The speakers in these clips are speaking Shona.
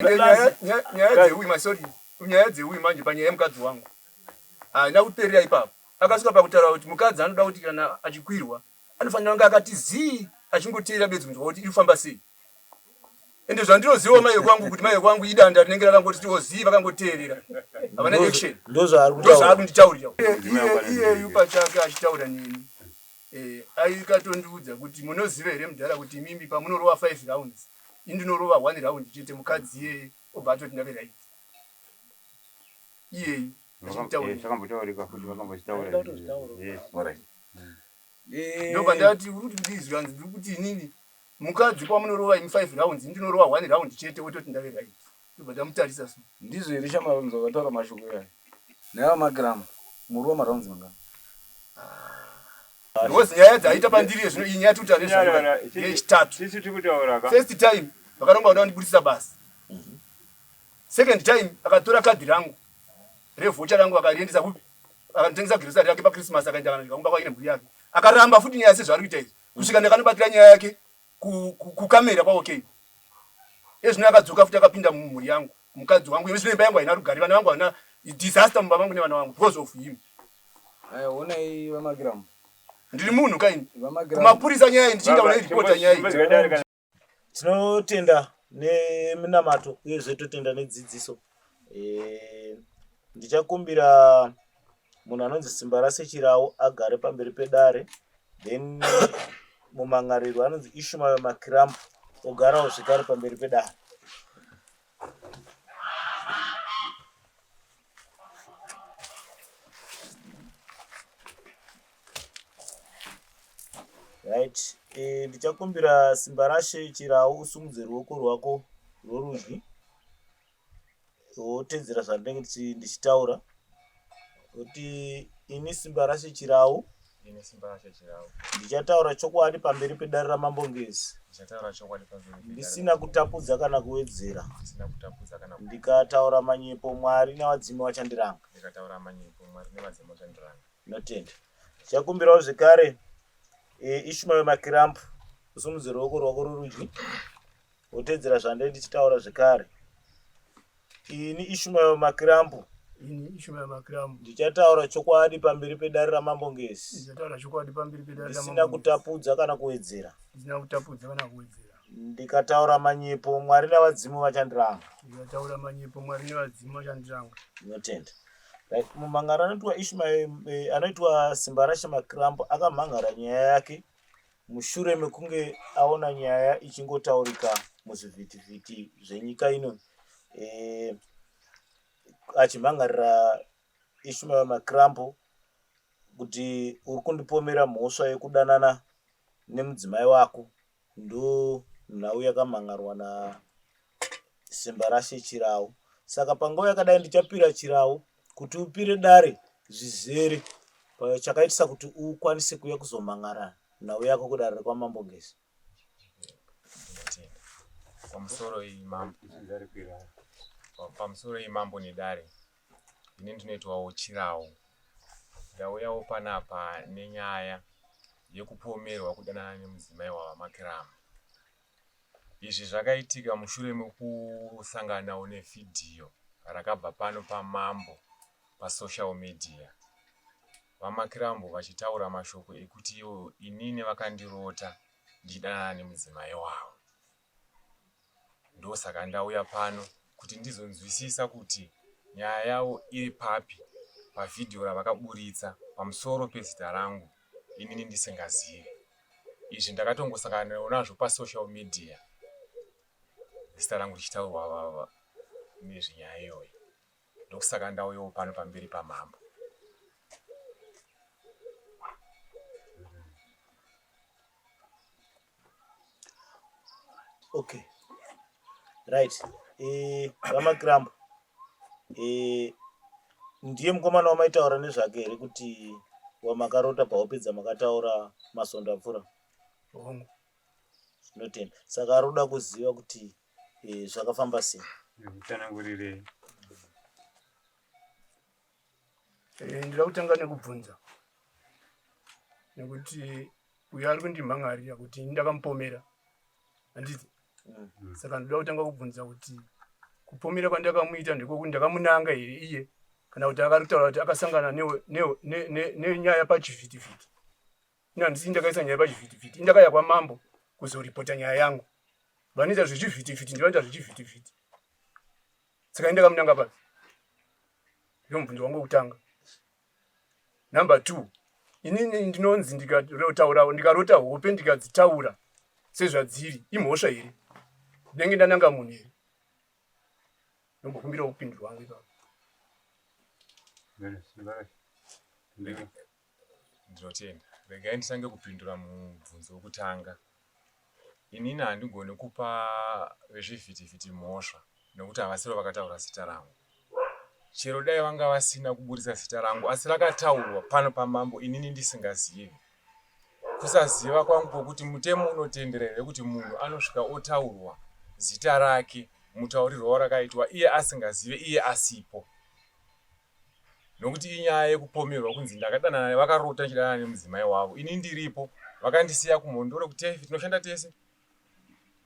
Nyaya dzeuyu sorry, nyaya dzeuyu manje panyaya yemukadzi wangu haina kuperera ipapo. Akasvika pakutaura kuti mukadzi anoda kuti kana achikwirwa anofanira kunge akati zii achingoteera bedzi kunzwa kuti iri kufamba sei. Ende zvandinozivawo mai vekwangu kuti mai vekwangu idanda rinenge rakangoti tiwo zii vakangoteerera havana action. Ndozvaari kunditaurira iyeyu pachake achitaura neni. Eh, aikatondiudza kuti munoziva here mudhara kuti imimi pamunorova 5 rounds ini ndinorova one round chete mukadzi iyeye obva atoti ndave right iyeyu zvakambotaurika futi vakambochitaura. Alright. Ndobva ndati uri kuti kudii zvikanzi ndiri kuti inini mukadzi kwamunorova imi 5 rounds ini ndinorova one round chete ototi ndave right. Ndobva ndamutarisa so. Ndizvo here Shamaronzo akataura mashoko iwayo? Nhai VaMagiramu, murova marounds mangani? Because nyaya dzaita pandiri yezvino iyi nyaya tiri kutaura nezvayo yechitatu. Tisu tiri kutaura ka. First time vakaronga kuda kundiburitsa basa. Second time akatora kadhi rangu revhocha rangu akariendesa kupi? Akanditengesa grocery rake paChristmas akaenda akanodya kumba kwake nemhuri yake. Akaramba futi nyaya sezvaari kuita izvi. Kusvika ndakanobatira nyaya yake kukamera kwaOK. Ezvino akadzoka futi akapinda mumhuri yangu. Mukadzi wangu ezvino imba yangu haina rugare vana vangu havana disaster mumba mangu nevana vangu because of him. Aya honai VaMagiramu. Ndiri munhu kaini. Kumapurisa nyaya iyi ndichienda kunoiripota nyaya iyi. Tinotenda neminamato uyezve totenda nedzidziso. E, ndichakumbira munhu anonzi Simbarashe Chirau agare pamberi pedare then mumangarirwe anonzi Ishmael Makirambu ogarawo zvekare pamberi pedare. Right, eh, ndichakumbira Simbarashe Chirau usumudze ruoko rwako rworudyi wotedzera zvandinenge ndichitaura kuti ini Simbarashe Chirau Ini Simbarashe Chirau ndichataura chokwadi pamberi pedare raMambo Ngezi ndichataura chokwadi pamberi pedare ndisina kutapudza kana kuwedzera ndisina kutapudza kana ndikataura manyepo Mwari nevadzimu vachandiranga ndikataura manyepo Mwari nevadzimu vachandiranga. Ndinotenda. Ndichakumbirawo zvekare e, Ishmael Makirampu usumudze ruoko rwako rworudyi Wotedzera zvandenge ndichitaura zvekare. Ini Ishmael Makirambu. Ini Ishmael Makirambu. Ndichataura chokwadi pamberi pedare raMambo Ngezi. Ndichataura chokwadi pamberi pedare raMambo Ndisina kutapudza kana kuwedzera. Ndisina kutapudza kana kuwedzera. Ndikataura manyepo Mwari navadzimu vachandiranga. Ndikataura manyepo Mwari nevadzimu vachandiranga. Ndinotenda. Right, mumhangara anoitwa Ishmael eh, anoitwa Simbarashe Makirambu akamhangara nyaya yake mushure mekunge aona nyaya ichingotaurika muzvivhitivhiti zvenyika ino e, achimhangarira Ishmael Makrambo kuti uri kundipomera mhosva yekudanana nemudzimai wako ndo nhau yakamhan'arwa naSimbarashe Chirau. Saka panguva yakadai ndichapira Chirau kuti upire dare zvizere chakaitisa kuti ukwanise kuuya kuzomhan'ara nhau yako kudare rekwaMambo Ngezi. Pamusoro iyi mambo, pamusoro iyi mambo nedare, ini ndinoitwawo Chirau. Ndauyawo panapa nenyaya yekupomerwa kudanana nemudzimai waVaMakirama. Izvi zvakaitika mushure mekusanganawo nevhidhiyo rakabva pano pamambo pasocial media VaMakirambo vachitaura mashoko ekuti ivo inini vakandirota ndichidanana nemudzimai wavo. Ndosaka ndauya pano kuti ndizonzwisisa kuti nyaya yavo iri papi pavhidhiyo ravakaburitsa pamusoro pezita rangu inini ndisingazivi. Izvi ndakatongosangana nazvo pasocial media zita rangu richitaurwa nezvenyaya iyoyi. Ndokusaka ndauyawo pano pamberi pamambo. Okay. Right. Eh, VaMakirambo. Eh, ndiye mukomana wamaitaura nezvake here kuti wamakarota pahope dzamakataura masondo apfuura? Hongu. Tinotenda. Saka ari kuda kuziva kuti eh, zvakafamba sei. Mutsanangurirei. Eh, ndinoda kutanga nekubvunza nekuti uyo ari kundimhan'arira kuti ini ndakamupomera handiti mm. saka ndinoda kutanga kubvunza kuti Kupomera kwandakamuita ndekwokuti ndakamunanga here iye kana kuti akaritaura kuti akasangana nenyaya pachivhitivhiti. Ini handisi ndakaisa nyaya pachivhitivhiti, indakaya kwamambo kuzoripota nyaya yangu. Vanoita zvechivhitivhiti ndivanoita zvechivhitivhiti. Saka indakamunanga papi? Ndiwo mubvunzo wangu wekutanga. Number 2, inini ndinonzi ndikataura ndikarota hope ndikadzitaura sezvadziri imhosva here? Ndinenge ndananga munhu here? Ndombokumbirawo kupindurwa wangu ipapo. Ndinotenda. Regai nditange kupindura mubvunzo wekutanga. Inini handigoni kupa vezvivhitivhiti mhosva nekuti havasiro vakataura zita rangu. Chero dai vanga vasina kuburitsa zita rangu asi rakataurwa pano pamambo inini ndisingazivi. Kusaziva kwangu kwokuti mutemo unotendera here kuti munhu anosvika otaurwa zita rake mutaurirwo warakaitwa iye asingazive iye asipo. Nokuti inyaya yekupomerwa kunzi ndakadanana vakarota ndichidanana nemudzimai wavo ini ndiripo vakandisiya kuMhondoro kuTefi tinoshanda tese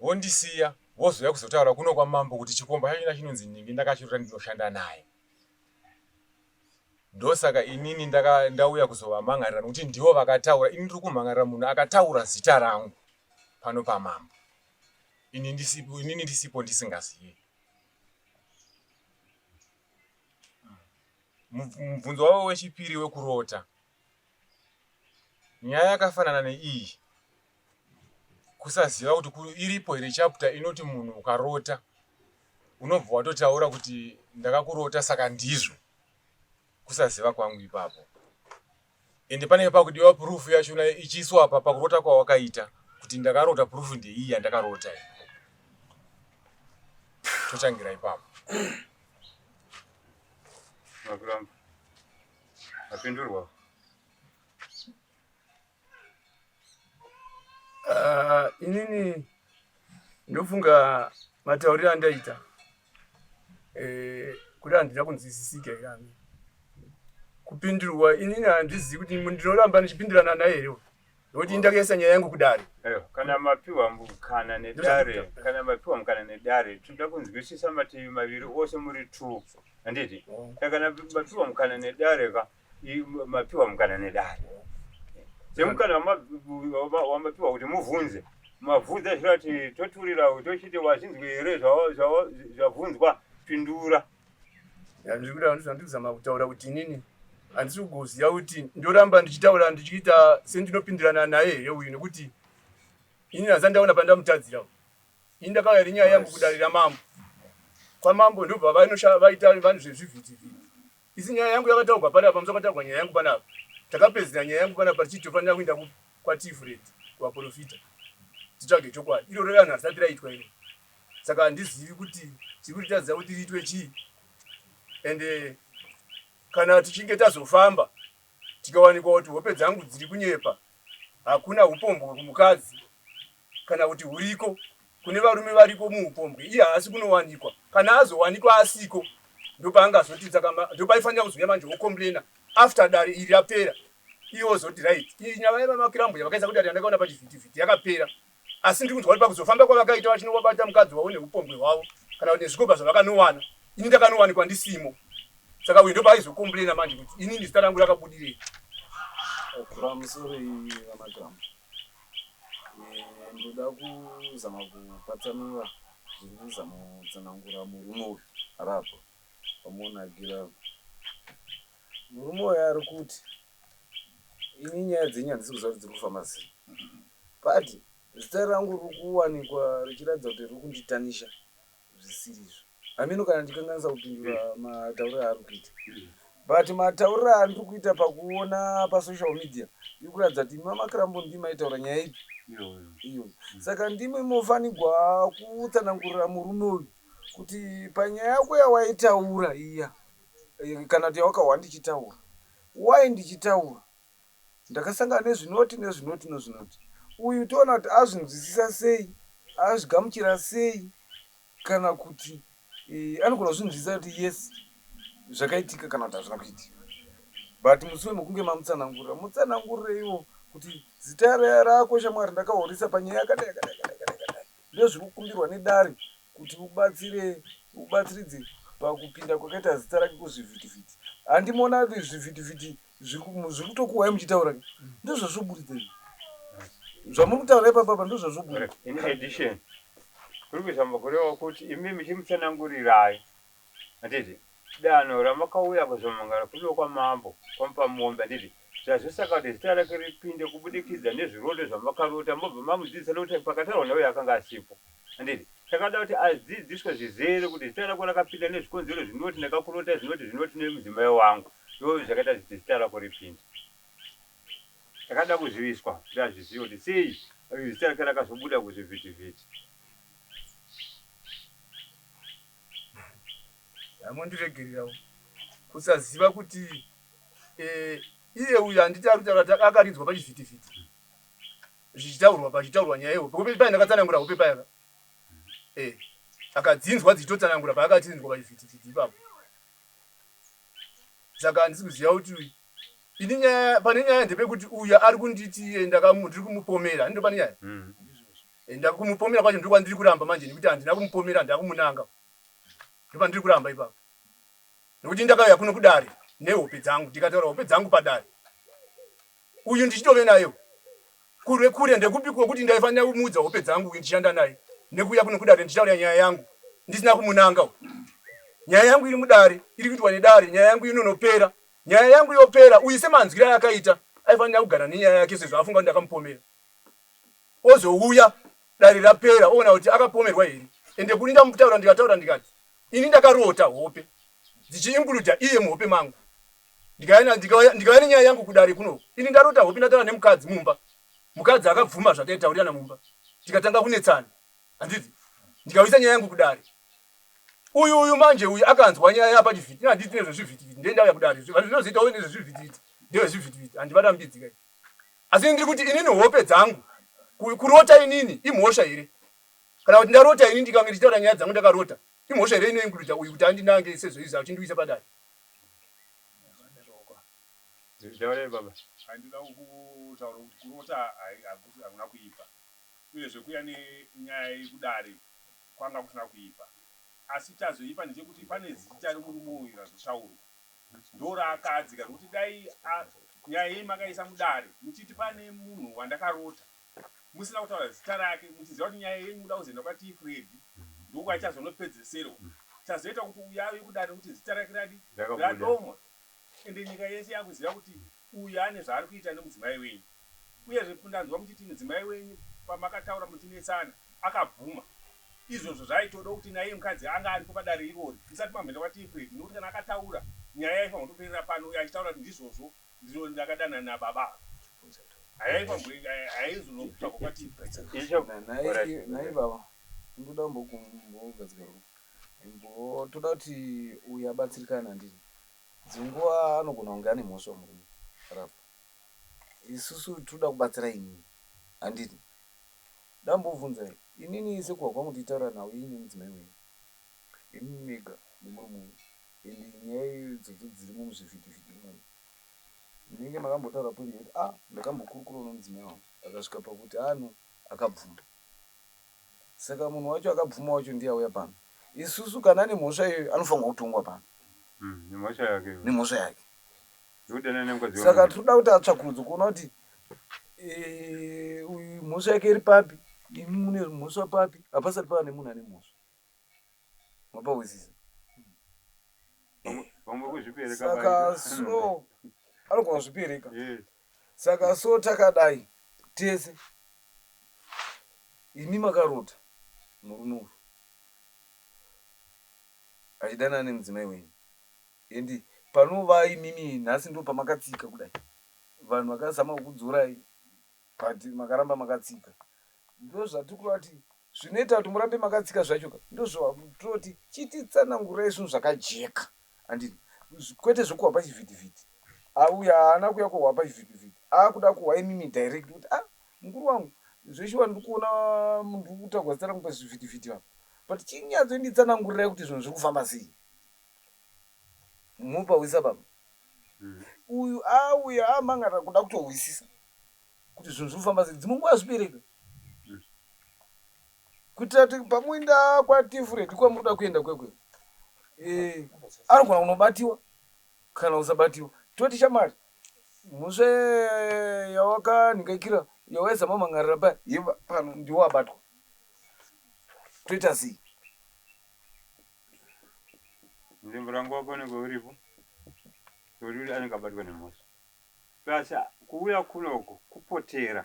vondisiya vozouya kuzotaura kuno kwamambo kuti chikomba chachona chinonzi nhingi ndakachirota ndinoshanda naye. Ndosaka inini ndauya kuzovamhan'arira nokuti ndivo vakataura ini ndiri kumhan'arira munhu akataura zita rangu pano pamambo inini ndisipo ndisingazivi. Mubvunzo wavo wechipiri wekurota. Nyaya yakafanana neiyi. Kusaziva kuti iripo here chapter inoti munhu ukarota unobva watotaura kuti ndakakurota saka ndizvo. Kusaziva kwangu ipapo. Ende panenge pakudiwa proof yachona ichiiswa apa pakurota kwawakaita kuti ndakarota proof ndeiyi yandakarota iyi. Totangira ipapo. Makuramba. Mapindurwa. Inini ndofunga matauriro andaita kuda handina kunzwisisika here ami kupindurwa inini handizivi kuti ndinoramba ndichipindurana naye here nokuti ndakaisa nyaya yangu kudare. Kana mapiwa mukana nedare, kana mapiwa mukana nedare, tinoda kunzwisisa mativi maviri ose muri two, handiti? Saka kana mapiwa mukana nedare ka, mapiwa mukana nedare. Semukana wamapiwa kuti muvhunze, mavhunza zvirati toturira tochiti wazvinzwi here zvavhunzwa, pindura. Ndiri kuda ndikuzama kutaura kuti inini handisi kugoziva kuti ndoramba ndichitaura ndichiita sendinopindirana naye here uyu nekuti inini handisati ndaona pandamutadzira. Ini ndakauya nenyaya yangu kudare ramambo. Kwamambo ndobva vaita vanhu zvezvivhitivhiti. Isi nyaya yangu yakataurwa panapa, musi wakataurwa nyaya yangu panapa. Takapedzera nyaya yangu panapa tichiti tofanira kuenda kwaTfred kuvaporofita titsvage chokwadi. Iroro danho harisati raitwa iroro. Saka handizivi kuti chiri kutitadzisa kuti riitwe chii. Ende kana tichinge tazofamba tikawanikwa kuti hope dzangu dziri kunyepa, hakuna hupombwe kumukadzi kana kuti huriko kune varume variko muupombwe iye haasi kunowanikwa. Kana azowanikwa asiko ndopaangazoti ndopaifanira kuzouya manje wocomplaina after dare iri rapera iye ozoti right iyi nyaya yavamakirambuya vakaisa kudare yandakaona pachivhitivhiti yakapera asi ndiri kunzwa kuti pakuzofamba kwavakaita vachinovabata mukadzi wavo neupombwe hwavo kana kuti nezvikomba zvavakanowana ini ndakanowanikwa ndisimo saka uyu ndopaaizokomplaina manje kuti inini zita rangu rakabudirei. Pamusoro iyi VaMakirambo, ndoda kuzama kupatsanura zviri kuzama kutsanangura murume uyu ari apa pamuona agere apa. Murume uyu ari kuti ini nyaya dzenyu handisi kuziva kuti dziri kufamba sei but zita rangu riri kuwanikwa richiratidza kuti riri kunditanisha zvisirizvo. Hameno kana ndikanganisa kupindura matauriro aari kuita but matauriro andiri kuita pakuona pasocial media iri kuratidza kuti imi vamakirambo ndimi maitaura nyaya ipi iyoyo. Saka ndimi mofanigwa kutsanangurira murume uyu kuti panyaya yako yawaitaura iya kana kuti yawakahwa ndichitaura why ndichitaura ndakasangana nezvinoti nezvinoti nezvinoti uyu toona kuti azvinzwisisa sei azvigamuchira sei kana kuti anogona kuzvinzwisisa kuti yes zvakaitika kana kuti hazvina kuitika but musi wemekunge mamutsanangurira mutsanangurireiwo kuti zita rako shamwari ndakahorisa panyaya yakadai yakadai yakadai yakadai ndozviri kukumbirwa nedare kuti ubatsire ubatsiridze pakupinda kwakaita zita rake kuzvivhitivhiti. Handimuona kuti zvivhitivhiti zviri kutokuhwai muchitaura ndozvazvoburitsa izvi zvamuri kutaura ipapa apa ndozvazvoburitsa. In addition, kuri kuzama kureva kuti imi muchimutsanangurirai Handiti danho ramakauya kuzomangara kudiwa kwamambo kwamupa mombe handiti zvazosaka kuti zita rake ripinde kubudikidza nezviroto zvamakarota mobva mamudzidzisa nokuti pakataurwa nauyo akanga asipo handiti takada kuti adzidziswe zvizere kuti zita rako rakapinda nezvikonzero zvinoti ndakakurota zvinoti zvinoti nemudzimai wangu ndo zvakaita kuti zita rako ripinde takada kuziviswa kuti azvizive kuti sei zita rake rakazobuda kuzvivhitivhiti. Amondiregererawo kusaziva kuti eh, iye uyu handiti ari kutaura kuti akaridzwa pachivhitivhiti zvichitaurwa pachitaurwa nyaya yehope hope paye ndakatsanangura hope paya eh, akadzinzwa dzichitotsanangura paakatsinzwa pachivhitivhiti ipapo saka handisi kuziva kuti ini nyaya pane nyaya ndepekuti uyu ari kunditi iye ndiri kumupomera ndo pane nyaya mm. Eh, ndakumupomera kwacho ndokwandiri kuramba manje nekuti handina kumupomera ndakumunanga ndopandiri kuramba ipapo nekuti ndakauya kuno kudare nehope dzangu ndikataura hope dzangu padare uyu ndichitove naye kure kure ndekupi kwekuti ndaifanira kumuudza hope dzangu uyu ndichishanda naye nekuuya kuno kudare ndichitaura nyaya yangu ndisina kumunanga nyaya yangu iri mudare iri kuitwa nedare nyaya yangu inonopera nyaya yangu yopera uyu semanzwiro ayakaita aifanira kugara nenyaya yake sezvo afunga kuti ndakamupomera ozouya dare rapera oona kuti akapomerwa here ende kuni ndamutaura ndikataura ndikati ini ndakarota hope dzichiinkuluda iye muhope mangu ndikauya nenyaya yangu kudare kuno ini ndarota hope ndataura nemukadzi mumba mukadzi akabvuma zvataitaurirana mumba tikatanga kunetsana handiti ndikauyisa nyaya yangu kudare uyu uyu manje uyu akanzwa nyaya yapachivhiti handiti nezvezvivhitivhiti ndiye ndauya kudare zvinozoitawo nezvezvivhitivhiti ndezvezvivhitivhiti handivarambidzika Asi ndiri kuti inini hope dzangu kurota inini imhosva here? Kana kuti ndarota ini ndikange ndichitaura nyaya dzangu ndakarota imhosva here inoincluda uyu kuti andinange sezvoizvi achindiuyisa padare? Taurai baba. Handida kutaura kuti kurota hakuna kuipa uyezve kuuya nenyaya yekudare kwanga kusina kuipa asi chazoipa ndechekuti pane zita remurume uyu razotaurwa ndoraakadzika zvekuti dai nyaya yenyu makaisa mudare muchiti pane munhu wandakarota musina kutaura zita rake muchiziva kuti nyaya yenyu muda kuzoenda kwaTfredi ndokwaichazonopedzeserwa chazoita kuti uyu auye kudare nekuti zita rake radi radomwa ende nyika yese yakuziva kuti uyu ane zvaari kuita nemudzimai wenyu Uyezve ndanzwa muchiti mudzimai wenyu pamakataura muchinetsana akabvuma. Izvozvo zvaitoda kuti naiye mukadzi anga aripo padare irori musati mamboenda kwaTfred nekuti kana akataura nyaya yaifanirwa kutoperera pano uye achitaura kuti ndizvozvo ndiro ndakadanana nababa ava haaizonotsvagwa kwaTfred. Nhai baba ndoda kumbogadzika ruoko mbo toda kuti uyu abatsirikane handiti dzimwe nguva anogona kunge ane mhosva murume rapa Isusu tinoda kubatsira imimi handiti? Ndambobvunza inini sekuhwa kwangu tichitaura nhau yenyu nemudzimai wenyu imimi mega nemurume wenyu and nyaya idzodzo dzirimo muzvivhitivhiti imomo munenge makambotaura point yekuti ah ndakambokurukurawo nemudzimai wangu akasvika pakuti ano akabvuma Saka munhu wacho akabvuma wacho ndiye auya pano. Isusu kana ane mhosva iyoyo anofanirwa kutongwa pano. Mm, nemhosva yake. Nemhosva yake. Ndikudanana nemukadzi Saka tinoda kuti atsvakurudzo kuona kuti eh, uyu mhosva yake iri papi, imi mune mhosva papi, hapasati pava nemunhu ane mhosva. Mapahwisisa? Vamwe kuzvipereka. Saka so anogona kuzvipereka. Yes. Saka so takadai tese Imi makarota murume uyu achidanana nemudzimai wenyu and panova imimi nhasi ndopamakatsika kudai vanhu vakazama kukudzorai but makaramba makatsika ndozvatiri kureva kuti zvinoita kuti murambe makatsika zvacho ka ndozvatoti chititsanangurai zvinhu zvakajeka handiti kwete zvekuhwa pachivhitivhiti auya haana kuya kuhwa pachivhitivhiti akuda kuhwa imimi direct kuti ah Mukuru wangu zveshuwa ndiri kuona ndiri kutaurwa zita rangu pazvivhitivhiti apa but chinyatsonditsanangurirai kuti zvinhu zviri kufamba sei mopahwisa baba mm. uyu auya amangara kuda kutohwisisa kuti zvinhu zviri kufamba sei dzimwe nguva zvibereka mm. kuitira kuti pamuinda kwatifuredi kwamunoda kuenda kwekwe Eh, anogona kunobatiwa kana kusabatiwa. Toti shamwari, mhosva yawakanhingaikira yawaizama mang'arira paya yeva pano ndiwo wabatwa. Toita sei? Nzvimbo rangu wako unenge uripo uri anenge abatwa nemhosva. Plus kuuya kunoku kupotera.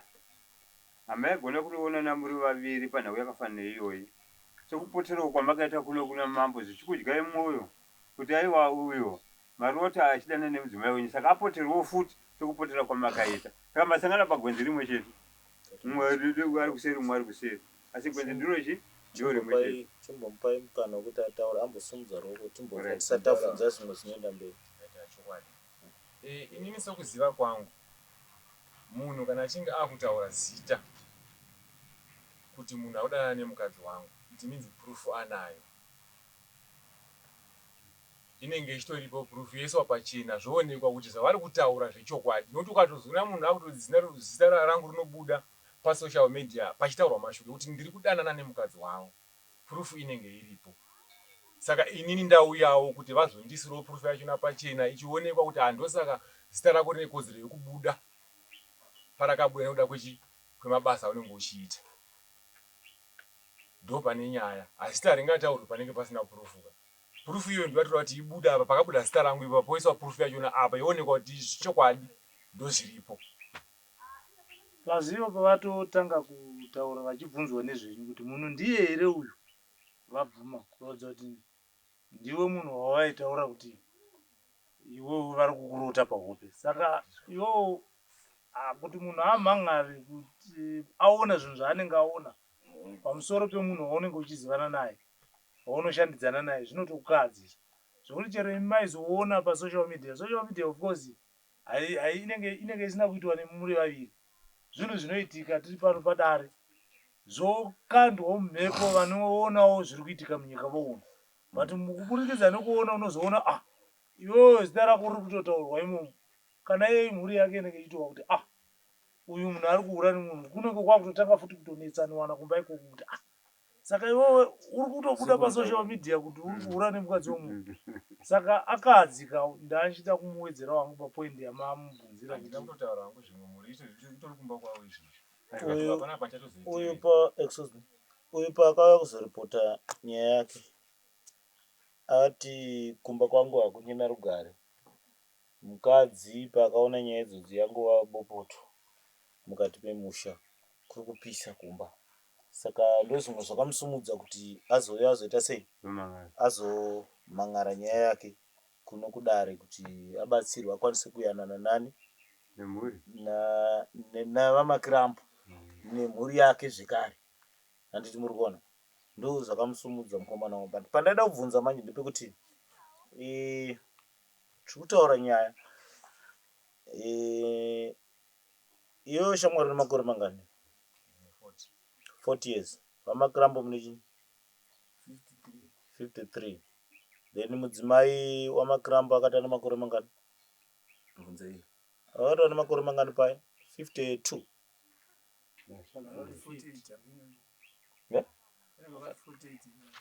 Hamaigona kunoonana muri vaviri panhau yakafanana neiyoyi. Sekupoterawo kwamakaita kuno kuna mambo zvichikudyai mwoyo kuti aiwa uyo Marota achidana nemudzimai wenyu saka apoterwawo futi sekupotera kwamakaita. Saka masangana pagwenzi rimwe chete. Mumwe ari kuseri mumwe ari kuseri. Asi gwenzi ndiro chi? Ndiro rimwe chete. Chimbomupai mukana wekuti ataure ambosumudza ruoko timbonzwa tisati tabvunza zvimwe zvinoenda mberi. Ndaita chokwadi. Eh, inini sokuziva kwangu munhu kana achinge akutaura zita kuti munhu akudanana nemukadzi wangu it means proof anayo. Inenge ichitoripo proof yoiswa pachena zvoonekwa kuti zvavari kutaura zvechokwadi nokuti ukatozoona munhu akutoti zita rangu rinobuda pasocial media pachitaurwa mashoko ekuti ndiri kudanana nemukadzi wavo proof inenge iripo saka inini ndauyawo kuti vazondisirawo proof yachona pachena ichionekwa kuti handosaka zita rako rine kodzero yekubuda parakabuda nekuda kwechi kwemabasa aunenge uchiita ndopane nyaya asi zita haringataurwi panenge pasina proof ka proof iyoyo ndovatoda kuti ibude apa pakabuda zita rangu ipa poiswa proof yachona apa yoonekwa kuti zvechokwadi ndozviripo. Plus ivo pavatotanga kutaura vachibvunzwa nezvenyu kuti munhu ndiye here uyu vabvuma kuratidza kuti ndiwe munhu wavaitaura kuti iwewe vari kukurota pahope saka iwewe ah, kuti munhu amhan'are kuti aona zvinhu zvaanenge aona pamusoro pemunhu waunenge uchizivana naye waunoshandidzana naye zvinotokukahadzisa zvekuti chero imi maizoona pasocial media social media of course inenge inenge isina kuitwa nemuri vaviri zvinhu zvinoitika tiri pano padare zvokandwawo mumhepo vanoonawo zviri kuitika munyika voona but mukuburikidza nekuona unozoona ah iwewe zita rako riri kutotaurwa imomo kana iye mhuri yake inenge ichitowa kuti ah uyu munhu ari kuhura nemunhu kunenge kwakutotanga futi kutonetsaniwana kumba ikoko kuti ah saka iwewe uri kutobuda pasocial media kuti uri kuhura nemukadzi wemunhu saka akadzika ndachida kumuwedzera wangu papoindi yamamubvunzira Handina kutotaura hangu zvimwe mhuri itori kumba kwavo izvizvi uyu pa excuse me uyu paakauya kuzoripota nyaya yake ati kumba kwangu hakunyina rugare Mukadzi paakaona nyaya idzodzi yangova bopoto mukati memusha kuri kupisa kumba saka ndozvimwe zvakamusumudza kuti azouya azoita sei azomhan'ara nyaya yake kuno kudare kuti abatsirwe akwanise kuyanana nani navamakirambo nemhuri yake zvekare handiti muri kuona ndozvakamusumudza mukomana wangu but pandaida kubvunza manje ndepekuti eh, Tiri kutaura nyaya eh, iyoyo shamwari une makore mangani? 40 years. VaMakirambo mune chii? 53. Then mudzimai waMakirambo akati ane makore mangani? Bvunzei. Akati ane makore mangani paya? 52. Yeah?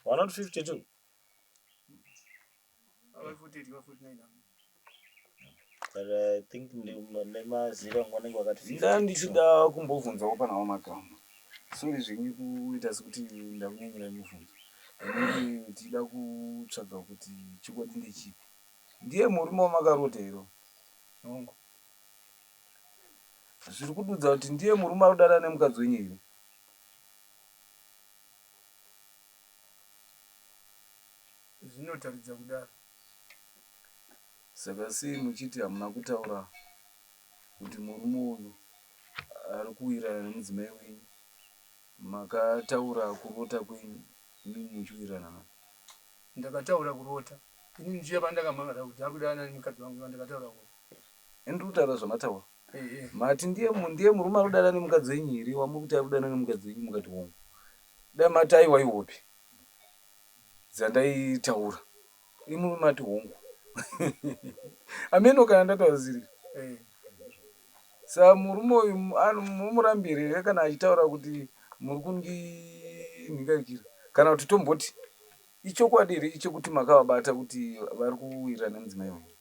Why not 52? But I think nemazira angu vanenge vakati Nda ndichida kumbobvunzawo pana vaMagamba. Sorry zvenyu kuita sekuti ndakunyanyirai mubvunzo. Inini ndichida kutsvaga kuti chokwadi ndechipi. Ndiye murume wamakarota here uyu? Hongu. Zviri kududza kuti ndiye murume ari kudada nemukadzi wenyu here? Zvinotaridza kudaro. Saka sei muchiti hamuna kutaura kuti murume uyu ari kuwirirana nemudzimai wenyu? Makataura kurota kwenyu imimi muchiwirirana naye. Ndakataura kurota. Ini ndichiuya pandakamhan'ara kuti ari kudanana nemukadzi wangu ndakataura kurota. Ini ndiri kutaura zvamataura. Mati ndiye ndiye murume ari kudana nemukadzi wenyu here wamuri kuti ari kudana nemukadzi wenyu mukati hongu. Dai mati aiwa ihope dzandaitaura. Imi murume mati hongu. Ameno kana ndataura zvisiri. Saka murume uyu mumurambire here kana achitaura kuti muri kundinhingaikira kana kuti tomboti. Ichokwadi here ichekuti makavabata kuti vari kuwirirana nemudzimai wenyu?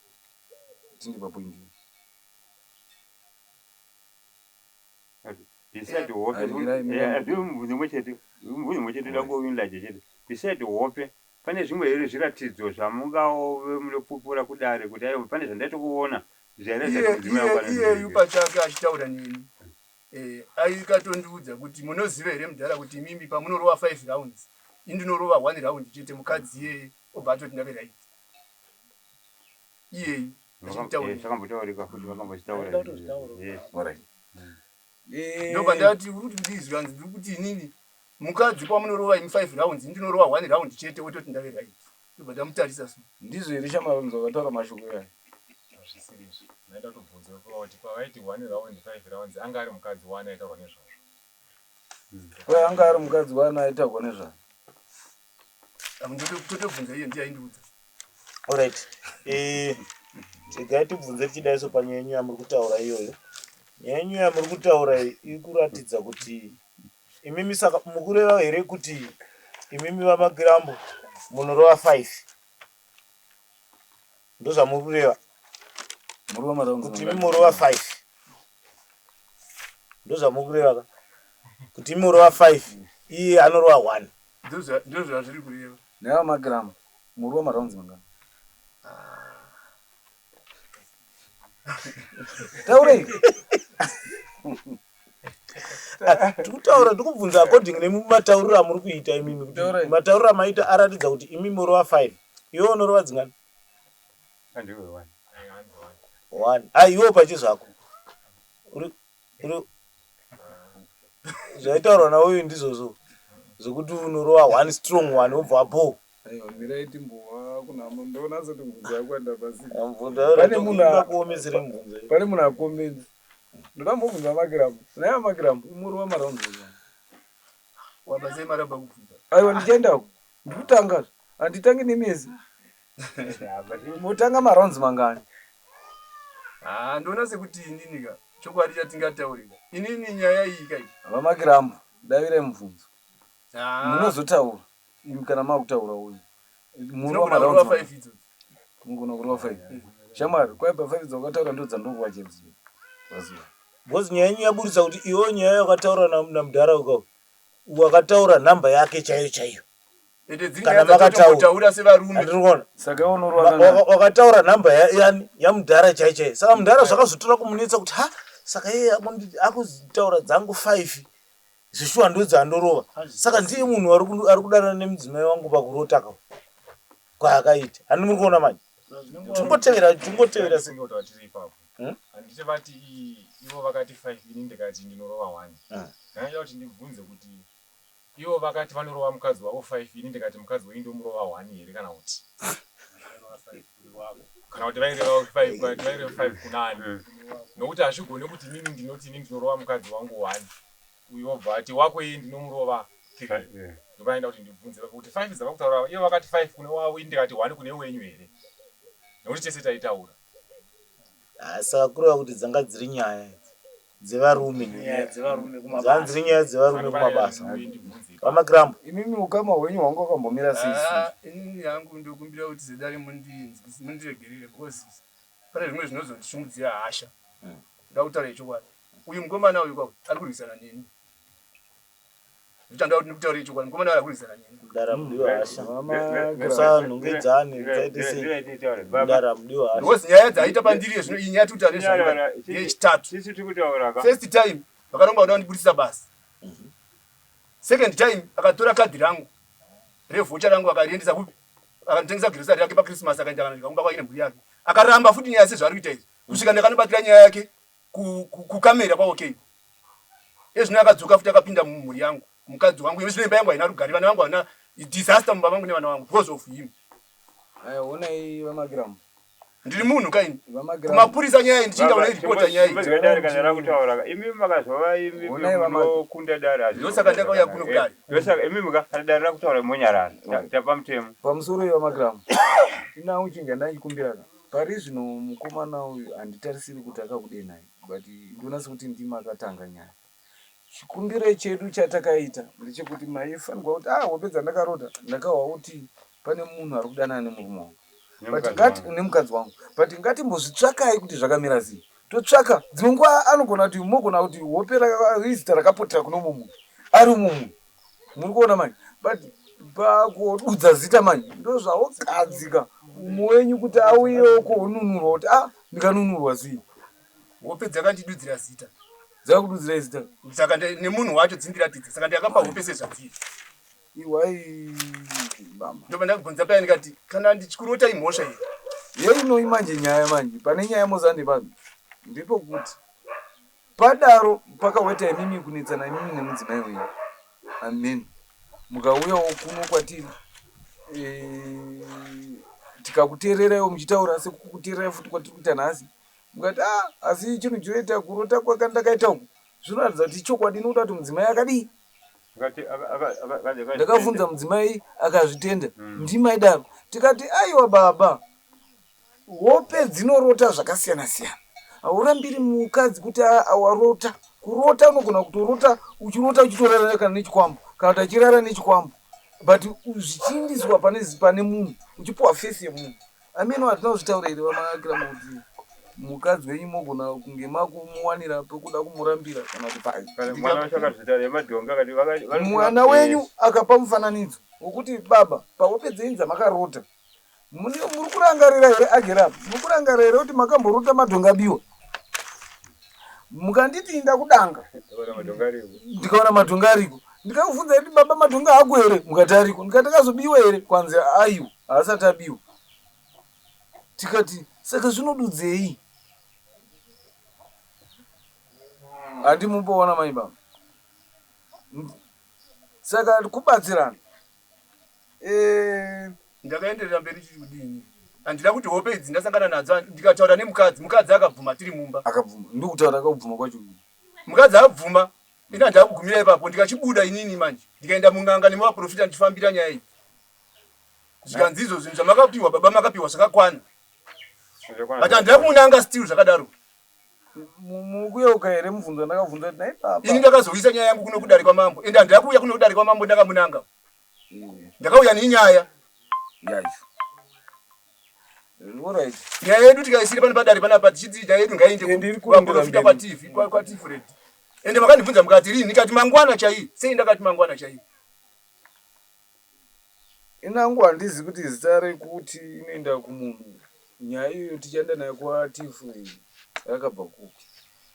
Tinde papoint iyi. Beside hope, Ari- eh, ndiwo mubvunzo mumwe chete, mubvunzo mumwe chete ndangoinlaje chete. Beside hope, pane zvimwe here zviratidzo zvamungaove munopupura kudare kuti aiwa pane zvandaitokuona zvairatidza Iye kuti mudzimai wangu iye iyeyu anondinyengera? pachake achitaura neni eh, aikatondiudza kuti munoziva here mudhara kuti imimi pamunorova 5 rounds ini ndinorova 1 round chete mukadzi iyeye obva atoti ndave right iyeyu achitaura Eh, zvakambotaurika futi vakambochitaura. Aida kutozvitaura. Yes. Alright. Eh, ndobva ndati uri kuti kudii zvikanzi ndiri kuti inini mukadzi kwamunorova imi 5 rounds ini ndinorova 1 round chete wototi ndave right ndobva ndamutarisa so Ndizvo here Shamarunzo vakataura mashoko iwayo? Hazvisiri izvo. Ndaida kutobvunza kuti pavaiti 1 round 5 rounds anga ari mukadzi wani aitaurwa nezvazvo. Kwai anga ari mukadzi wani aitaurwa nezvazvo. Totobvunza iye ndiye aindiudza. Alright. Eh, regai tibvunze tichidaiso panyaya yenyu yamuri kutaura iyoyo. Nyaya yenyu yamuri kutaura iyi iri kuratidza kuti imimi saka mukureva here kuti imimi vaMakirambo munorova 5 ndozvamuri kureva Murova marounds kuti imi mangani? morova 5 ndozvamuri kureva ka kuti imi morova 5 iye anorova 1 Ndozvazviri kureva. Nhai vaMakirambo, murova marounds mangani? Taurei. Tikutaura tikubvunza according nematauriro amuri kuita imimi kuti Taurai. matauriro amaita aratidza kuti imi morova 5 iwe unorova dzingani Handiwe one. Hanzi wani. One. Ah, iwe pache zvako uri uri zvaitaurwa nauyu ndizvozvo zvekuti unorova one strong one wobva wapo. Aiwa, mirai timbowa kunhamo ndonatsa kuti mubvunzo yako andapasi. Mubvunzo Pane munhu a- kuomesere mubvunzo iyo. Pane munhu akomedza. Ndoda mbobvunza Makirambo. Nhai vaMakirambo, murova marounds mangani? Wabva sei maramba kubvunza? Aiwa ndichaendako. Ndikutanga. Handitangi nemezi. Motanga marounds mangani? Ah, ndoona sekuti inini ka chokwadi chatingataurika inini nyaya iyi kai VaMakirambo, davirai mubvunzo. Ah, Munozotaura imi kana makutaura uyu. Murova ndinogona marounds kurova mangani? 5 idzodzo. Mugona kurova 5. Shamwari, kwai pa 5 dzawakataura ndo dzandokuwa chaidzo. Waziva. Because nyaya yenyu yaburitsa kuti iwewe nyaya yakataura namudhara uka wakataura nhamba yake chaiyo chaiyo. Ende dziri Kana nyaya makataura. dzatotombotaura sevarume. Handiri kuona. Saka iwe unorova kangani? Wakataura nhamba yani yamudhara chaiyo chaiyo. Saka mudhara zvakazotora kumunetsa kuti ha saka iye akutaura dzangu 5 zveshuwa ndodzandorova. Saka ndiye munhu ari kudanana nemudzimai wangu pakurota ka kwaakaita. Handi muri kuona manje. Tingotevera tingotevera se. Singe kuti tiri ipapo. Hmm? Handiti vati ivo vakati 5 ini ndikati ndinorova 1. Ah. Ndanga kuti ndibvunze kuti ivo vakati vanorova mukadzi wavo 5 ini ndikati mukadzi wenyu ndomurova 1 here kana kuti kana kuti vaireva 5 kana kuti vaireva 5 kunani nokuti hazvigoni kuti inini ndinoti ini ndinorova mukadzi wangu 1 uyu obva ati wako iye ndinomurova 3 Yeah. ndopaenda kuti ndibvunze kuti 5 dzavakutaura ivo vakati 5 kune wavo ini ndikati 1 kune wenyu here nokuti tese taitaura Ah, saka kureva kuti dzanga dziri nyaya idzi dzevarume. Nyaya dzevarume Dzanga kumabasa. dziri nyaya dzevarume kumabasa. ndibvunze ipapo. VaMakirambo. Imimi ukama hwenyu hwanga wakambomira sei? Ah, inini hangu ndokumbira kuti zedare mundiregerere because pane zvimwe zvinozondisimudzira hasha. Ndoda kutaura chokwadi. Uyu mukomana uyu kwa ari kurwisana neni. Ndichanda kuti ndikutaure chokwadi. Mukomana uyu ari kurwisana neni. Mudhara mudiwa hasha. VaMakirambo. Musanhongedzane, musaite sei. Mudhara mudiwa hasha. Because nyaya dzaita pandiri zvino iyi nyaya tiri kutaura nezvayo yechitatu. Sisi tiri kutaura ka. First time vakaramba kuda kundibudisa basa. Second time akatora kadhi rangu revhocha rangu akariendesa kupi akanditengesa girosari rake paChristmas akaenda kanodya kumba kwake nemhuri yake. Akaramba futi nyaya sezvaari kuita izvi kusvika ndakanobatira nyaya yake kukamera kwaOK. Ezvino akadzoka futi akapinda mumhuri yangu mukadzi wangu zvino imba yangu haina rugare vana vangu havana disaster mumba mangu nevana vangu because of him. Aya honai VaMakirambo. Ndiri munhu kaini VaMakirambo. kumapurisa nyaya iyi ndichinda unoiripota nyaya iyi. Chimboziva dare kana rakutaura ka. Imi makazova imi Honai vama- munokunda dare. hazvina Ndosaka ndakauya kuno kudare. Ndosaka imi ka kana dare rakutaura monyarara. Tapa mutemo. Pamusoro yeVaMakirambo. Ina uchinja ndachikumbira ka. Pari zvino mukomana uyu handitarisiri kuti akakudenhai but ndoona sekuti ndimi akatanga nyaya. Chikumbiro chedu chatakaita ndechekuti maifanirwa kuti ah hope dzandakarota ndakahwa kuti Pane munhu ari kudanana nemurume wangu. But ngati nemukadzi wangu. But ngatimbozvitsvakai kuti zvakamira sei. Totsvaka dzimwe nguva anogona kuti mogona kuti hope izita rakapotera kune umwe munhu. Ari umwe munhu. Muri kuona manje? But pakodudza zita manje ndozvaogadzika umwe wenyu kuti auyewo konunurwa kuti ah ndikanunurwa sei. Hope dzakandidudzira zita. Dzakakududzirai zita? Saka nemunhu wacho dzindiratidza. Saka ndakapa hope sezvadziri. Iwai baba. Ndobva ndakubvunza paya ndikati kana ndichikurota imhosva here? Yeinoyi manje nyaya manje pane nyaya mozande pano ndipo kuti padaro pakaweta imimi kunetsana imimi nemudzimai wenyu amen mukauyawo kuno kwatiri eh, tikakuteereraiwo muchitaura sekukuteererai futi kwatiri kuita nhasi mukati ah asi chinhu chinoita kurota kwakandakaita uku zvinoratidza kuti ichokwadi inoda kuti mudzimai akadii Ndakabvunza mudzimai akazvitenda mm. Ndimaidaro tikati aiwa baba hope dzinorota zvakasiyana siyana haurambiri mukadzi kuti awarota kurota unogona kutorota uchirota uchitorara kana nechikwambo kana kuti achirara nechikwambo but zvichiindiswa pane pane munhu uchipuwa fesi yemunhu Ameno hatina kuzvitaura here vaMakirama kuti mukadzi wenyu mogona kunge makumuwanira pekuda kumurambira kana kuti pai. Mwana wacho akazvitaura yemadhongi akati mwana wenyu akapa mufananidzo wokuti baba pahope dzenyu dzamakarota muri kurangarira here agere apa muri kurangarira here kuti makamborota madhongi abiwa mukanditi inda kudanga ndikaona madhongi ariko ndikakubvunza kuti baba madhongi ako here mukati ariko ndikati akazobiwa here kwanzi aiwa haasati abiwa tikati saka zvinodudzei handi mumboona mai baba saka kubatsirana eh, ndakaenderera mberi chiri kudini handina kuti hope idzi ndasangana nadzo ndikataura nemukadzi mukadzi akabvuma tiri mumba akabvuma ndikutaura akabvuma kwacho mukadzi abvuma ini handina kugumira ipapo ndikachibuda inini manje ndikaenda mun'anga nemuvaprofita ndichifambira nyaya iyi zvikanzi izvo zvinhu zvamakapiwa baba makapiwa zvakakwana but handina kumunanga still zvakadaro mukuyeuka here mubvunzo wandakabvunza kuti nhai baba ini ndakazouyisa nyaya yangu kuno kudare kwamambo ende handina kuuya kuno kudare kwamambo ndakamunanga ndakauya nenyaya yacho Alright. Nyaya yedu tikaisira pano padare panapa tichiti nyaya yedu ngaiende kuvaprofita kwaTV kwaTfred. Ende makandibvunza mukati rini ndikati mangwana chaiye. Sei ndakati mangwana chaiye? Inangu handizi kuti zita rekuti inoenda kumunhu nyaya iyoyo tichaenda nayo kwaTF rakabva kupi.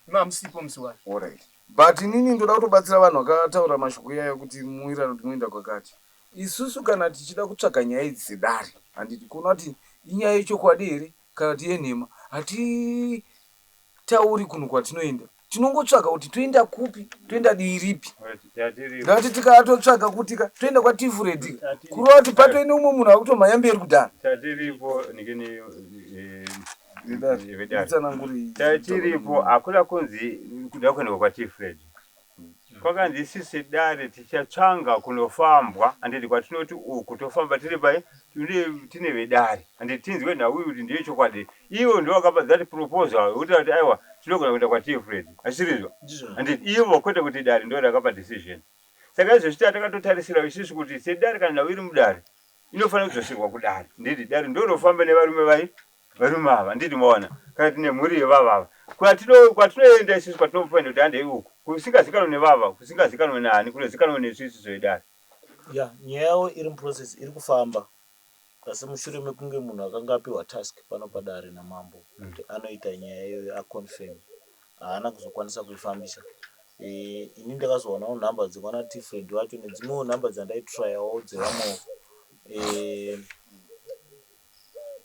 Mamusipo musi wacho. Alright. But inini ndoda kutobatsira vanhu vakataura mashoko iyayo kuti muwirano kuti moenda kwakati. Isusu kana tichida kutsvaga nyaya idzi sedare handiti kuona kuti inyaya yechokwadi here kana kuti yenhema hatitauri kunhu kwatinoenda tinongotsvaga kuti toenda kupi toenda dii ripi ngati tikatotsvaga kuti ka toenda kwatifuredi kureva kuti patoine umwe munhu akutomhanya mberi kudhara tatiripo nikini tatiripo hakuna kunzi kuda kuendwa kwatifuredi Kwakanzi isu sedare tichatsvanga kunofambwa handiti kwatinoti uku tofamba tiri pai tine vedare handiti tinzwe nhau iyi kuti ndiyo chokwadi ivo ndivo vakapa that proposal yekuti vati aiwa tinogona kuenda kwaTfred hazvisirizvo handiti ivo kwete kuti dare ndo rakapa decision saka izvozvi takatotarisira isusu kuti sedare kana nhau iri mudare inofanira kudzoserwa kudare nditi dare ndorofamba nevarume vai Varume ava handiti maona kana tine mhuri yevava ava kwatino kwatinoenda isusu kwatinoenda kuti handei uku kusingazikanwe nevava kusingazikanwe naani kunozikanwa nesu isusu vedare. Ya nyaya yavo iri muprocess iri kufamba asi mushure mekunge munhu akanga apihwa task pano padare namambo kuti anoita nyaya iyoyo aconfirm haana kuzokwanisa kuifambisa. Eh, ini ndakazowanawo nhamba dzekwana Tifred wacho nedzimwewo nhamba dzandaitrayawo dzevamwewo eh,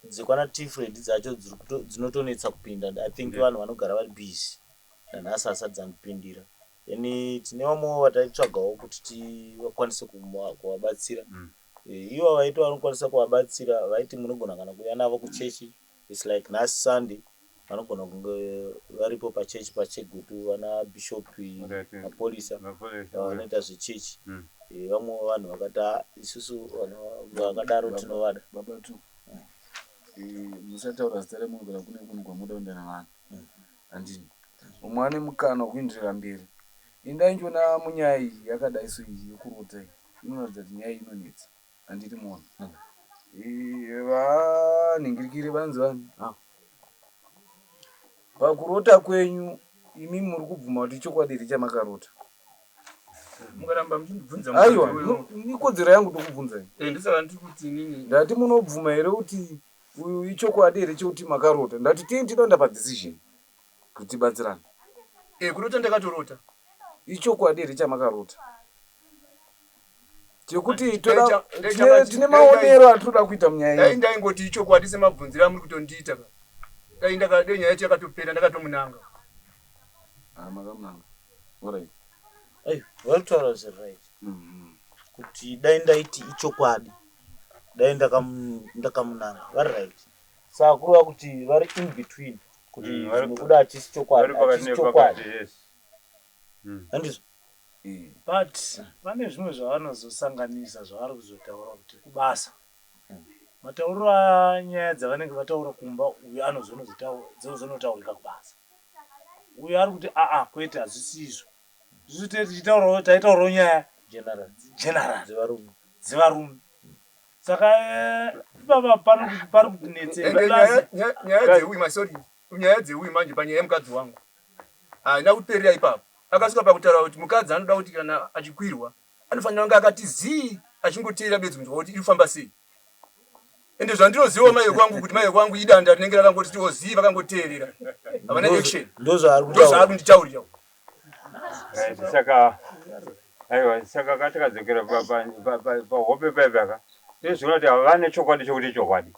Dzekwana Tifred dzacho dzinotonetsa kupinda I think vanhu vanogara vari busy nanhasi hasati dzandipindira then tine vamwewo vataitsvagawo kuti tivakwanise kuvabatsira mm. Eh, ivo vaiti vanokwanisa kuvabatsira vaiti munogona kana kuuya navo kuchechi its like nhasi sunday vanogona kunge varipo pachechi pachegutu vana bishop mapolisa vanoita zvechechi mm. Eh, vamwe vanhu vakati ah, isusu vanhu vakadaro tinovada. Baba tu eh, musataura zita remunhu kana kune kunhu kwamuda kuenda nevanhu mm. handini umwe ane mukana wekuenderera mberi indai ndiona munyaya iyi yakadai so iyi yekurota iyi inoratidza kuti nyaya iyi inonetsa handiti muona mm. Vanhingirikiri vanzi vani ah. Pakurota kwenyu imi muri kubvuma kuti ichokwadi here chamakarota? Mukaramba muchindibvunza Aiwa, ikodzero yangu ndokubvunzai. Eh, ndisaka ndiri kuti inini. Ndati munobvuma here kuti uyu ichokwadi here chekuti makarota? Ndati tini tinoenda padecision kuti tibatsirane. Eh, kurota ndakatorota. Ichokwadi here chamakarota? Chekuti toda tine maonero atinoda kuita munyaya iyi. Dai ndaingoti ichokwadi semabvunziro amuri kutondiita ka. Dai ndaka dai nyaya yacho yakatopera ndakatomunanga. Ah, makamunanga. Alright. Ayo, vari kutaura zviri right. Kuti dai ndaiti ichokwadi dai ndakamunanga. Vari right. Saka kureva kuti vari in between kuti zvimwe kuda hachisi chokwadi, hachisi chokwadi. Handizvo? But pane zvimwe zvavanozosanganisa zvavari kuzotaura kuti kubasa. Matauriro anyaya dzavanenge vataura kumba uyu anozonotaurika kubasa. Uyu ari kuti aa kwete hazvisi izvo. Isusu tee tichitaurawo taitaurawo nyaya General. general Dzevarume. dzevarume. Saka ipapa pari kutinetsei. Ende nyaya nyaya dzeuyu ma sorry nyaya dzeuyu manje panyaya yemukadzi wangu haina kuperera ipapo. Akasvika pakutaura kuti mukadzi anoda kuti kana achikwirwa anofanira kunge akati zii achingoteera bedzi kunzwa kuti iri kufamba sei. Ende zvandinoziva mai vekwangu kuti mai vekwangu idanda rinenge rakangoti tiwo zii vakangoteerera. Havana action. Ndozvaari kutaura. Ndozvaari kunditaurira. Right, saka aiwa saka katakadzokera pahope paipa ka tozviona kuti havane chokwadi chokuti chokwadi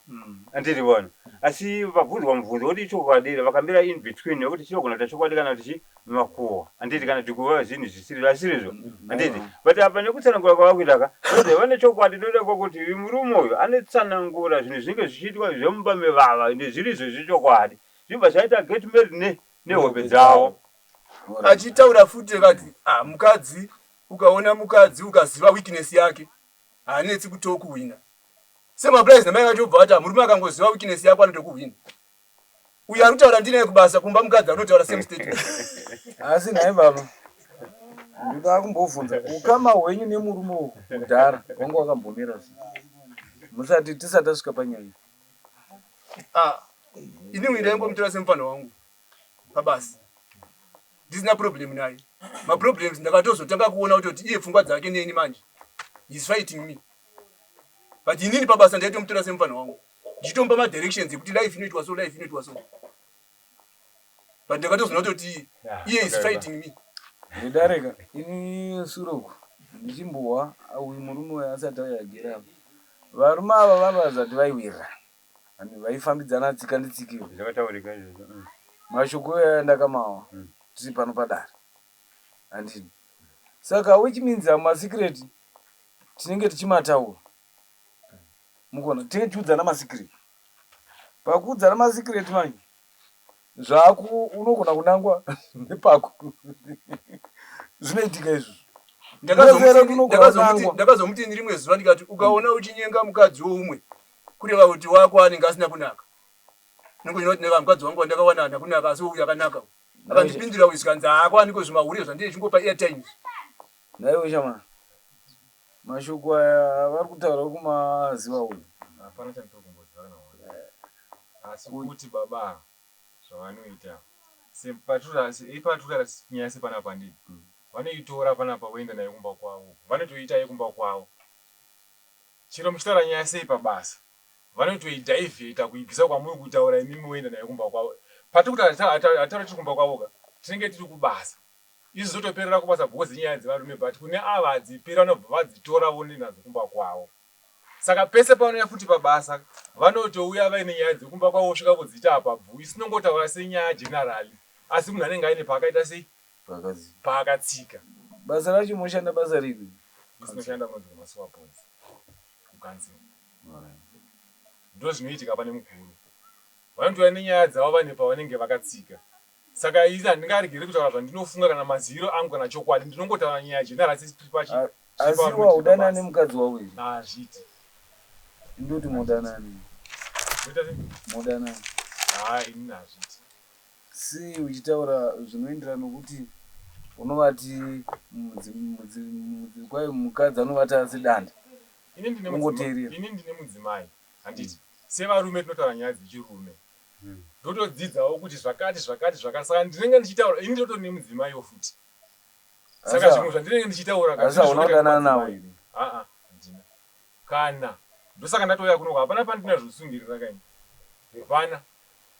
anditi vona asi vabvunzwa mubvunzo woti ichokwadi here vakamira in between nekuti chinogona kuita chokwadi kana kuti chi makuhwa anditi kana kuti kuva zvinhu zvisiri asirizvo anditi but apa nekutsanangura kwavakuita ka vanzi vane chokwadi ndoda kwakuti uyu murume uyu anotsanangura zvinhu zvinenge zvichiitwa zvemumba mevava ende zviri izvo zvechokwadi zvibva zvaita get married ne nehope dzavo. Achitaura futi akati ah, mukadzi ukaona mukadzi ukaziva weakness yake haanetsi kutokuhwina. Same applies namai vacho obva vati ah, murume akangoziva weakness yako anotokuhwina. Uyu ari kutaura ndinaye kubasa kumba mukadzi anotaura same statement. Asi nhai baba, ndoda kumbobvunza ukama hwenyu nemurume uyu kudhara wanga wakambomira sei? Musati tisati tasvika panyaya iyi. Ah, ini ndaingomutora semufana wangu pabasa ndisina problem naye. Maproblems ndakatozotanga kuona kutoti iye pfungwa dzake neni manje he's fighting me, but inini pabasa ndaitomutora semufana wangu ndichitomupa madirections ekuti life inoitwa so, life inoitwa so, but ndakatozoona kutoti iye is fighting me. Ndodarika ini sure uku ndichimbohwa uyu murume uyu asati auya agere apa. Varume ava vanoratidza kuti vaiwirirana and vaifambidzana tsika nditsikiro. Zvakataurika izvozvo. Mashoko aya ndakamawa tiri pano padare handini. Saka which means masecret tinenge tichimataura. Mukuona tinenge tichiudzana masecret. Pakuudzana masecret manje zvako unogona kunangwa nepako zvinoitika izvozvo. Ndakazomuti ini rimwe zuva ndikati ukaona uchinyenga mukadzi woumwe kureva kuti wako anenge asina kunaka. Nongoona kuti neva mukadzi wangu wandakawana haana kunaka asi uyu akanaka. Akandipindura uyu zvikanzi haako aniko zvimahure zvandiri chingopa airtime. Nhaiwe shamwari mashoko aya avari kutaura uri kumaziva uyu? Hapana chandiri kumboziva kana one. Asi kuti baba zvavanoita sepatura nyaya sepanapa ndii vanoitora panapa voenda nayo kumba kwavo vanotoita yekumba kwavo chero muchitaura nyaya sei pabasa vanotoidhaivheta kuibvisa kwamuri kutaura imimi voenda nayo kumba kwavo patiri kutaura hatitaura tiri kumba kwavo ka tinenge tiri kubasa izvi zvotoperera kubasa because inyaya dzevarume but kune ava hadziperi vanobva vadzitora voenda nadzo kumba kwavo Saka pese pavanouya futi pabasa vanotouya vaine nyaya dzekumba kwavo vosvika vodziita apa bvu. Isu tinongotaura senyaya generally asi munhu anenge aine paakaita sei? Paakatsika. Basa racho moshanda basa ripi? Isu tinoshanda kunonzi kumasewer ponds kucouncil. Ndozvinoitika pane mukuru. Vanotouya nenyaya dzavo vane pavanenge vakatsika. Saka ini handingaregeri kutaura zvandinofunga kana maziviro angu kana chokwadi. Ndinongotaura nyaya general sezviri pachi A- Asi iwe haudanani nemukadzi wako here? Hazviiti. Indoti modanani. Moita sei? Modanani. Haa inini hazviiti. Sei uchitaura zvinoenderana nokuti unovati mudzi mudzi mudzi kwai mukadzi anovata sedanda. Ini ndine mudzimai. Ungoteerera. Ini ndine mudzimai. Handiti sevarume tinotaura nyaya dzechirume. Ndotodzidzawo kuti zvakati zvakati zvakati saka ndinenge ndichitaura ini ndotori nemudzimaiwo futi. Saka zvimwe zvandinenge ndichitaura Asi hauna kudanana navo here? Aa handina. Kana. Ndosaka ndatouya kuno hapana pandina zvosungirira kaini. Hapana.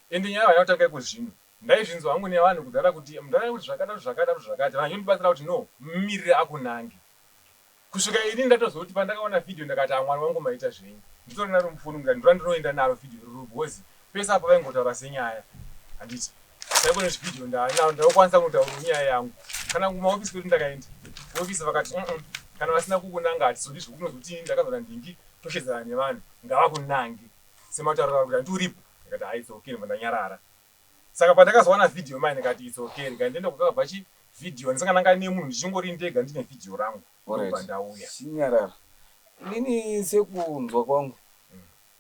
Ende nyaya haina kutanga ikozvino. Ndaizvinzwa hangu nevanhu kudhara kuti mudhara kuti zvakadaro zvakadaro zvakati. Vanhu vachondibatsira kuti no mumirire akunange. Kusvika ini ndatozoti pandakaona video ndakati ah Mwari wangu maita zvenyu. Nditori naro mufoni ndikati ndorandinoenda naro video iroro because pese apa vaingotaura senyaya. Handiti saiko nezvi video ndaanaro ndakukwanisa kunotaura nyaya yangu. Kana kumaofisi kwedu ndakaenda. Ofisi vakati mm kana vasina kukunanga hatizodi zvekunozoti ini ndakazona ndingi toshedzana nevanhu ngavakunange sematauriro avo kuti handiti uripo ndikati haa it's okay ndobva ndanyarara. Saka pandakazowana video mai ndikati it's okay rega ndiende kwakabva chi video ndisangananga nemunhu ndichingori ndega ndine video rangu ndobva ndauya. Chinyarara. Inini sekunzwa kwangu